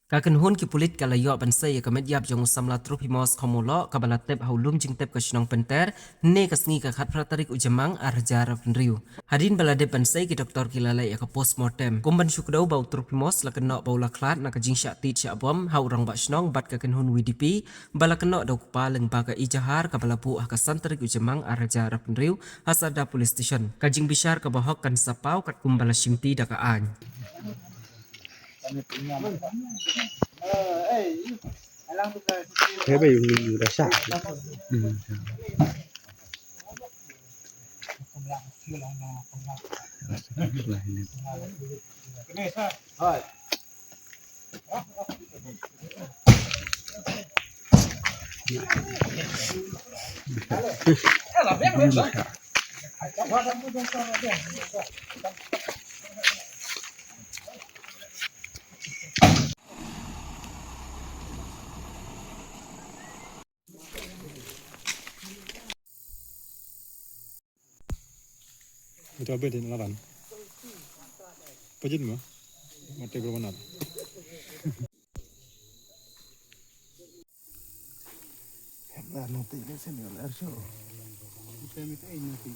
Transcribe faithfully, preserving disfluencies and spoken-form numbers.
Ka kynhun ki pulit ka la ïoh ban sei ïa ka met ïap jong u samla Trophimos Khomolok kaba la tep ha u lum jingtep ka shnong Pynter, hynne ka sngi ka khatphra tarik u Jymmang arhajar arphew hynriew. Hadien ba la dep ban sei, ki doktor ki la leit ïa ka postmortem. Kum ban shu kdew ba u Trophimos la kynnoh ba u la khlad na ka jingshah tied shah bom ha u rangbah shnong bad ka kynhun VDP, ba la kynnoh da u kpa lyngba ka ejahar kaba la buh ha ka san tarik u Jymmang arhajar arphew hynriew ha Sadar Police Station. Ka jingbishar kaba hok kan sa paw katkum ba la shimti da ka aiñ. Ito bedin laban. Pajin mo. Mate berapa nak? Lah nanti ni sini lah show. Kita minta ini nanti.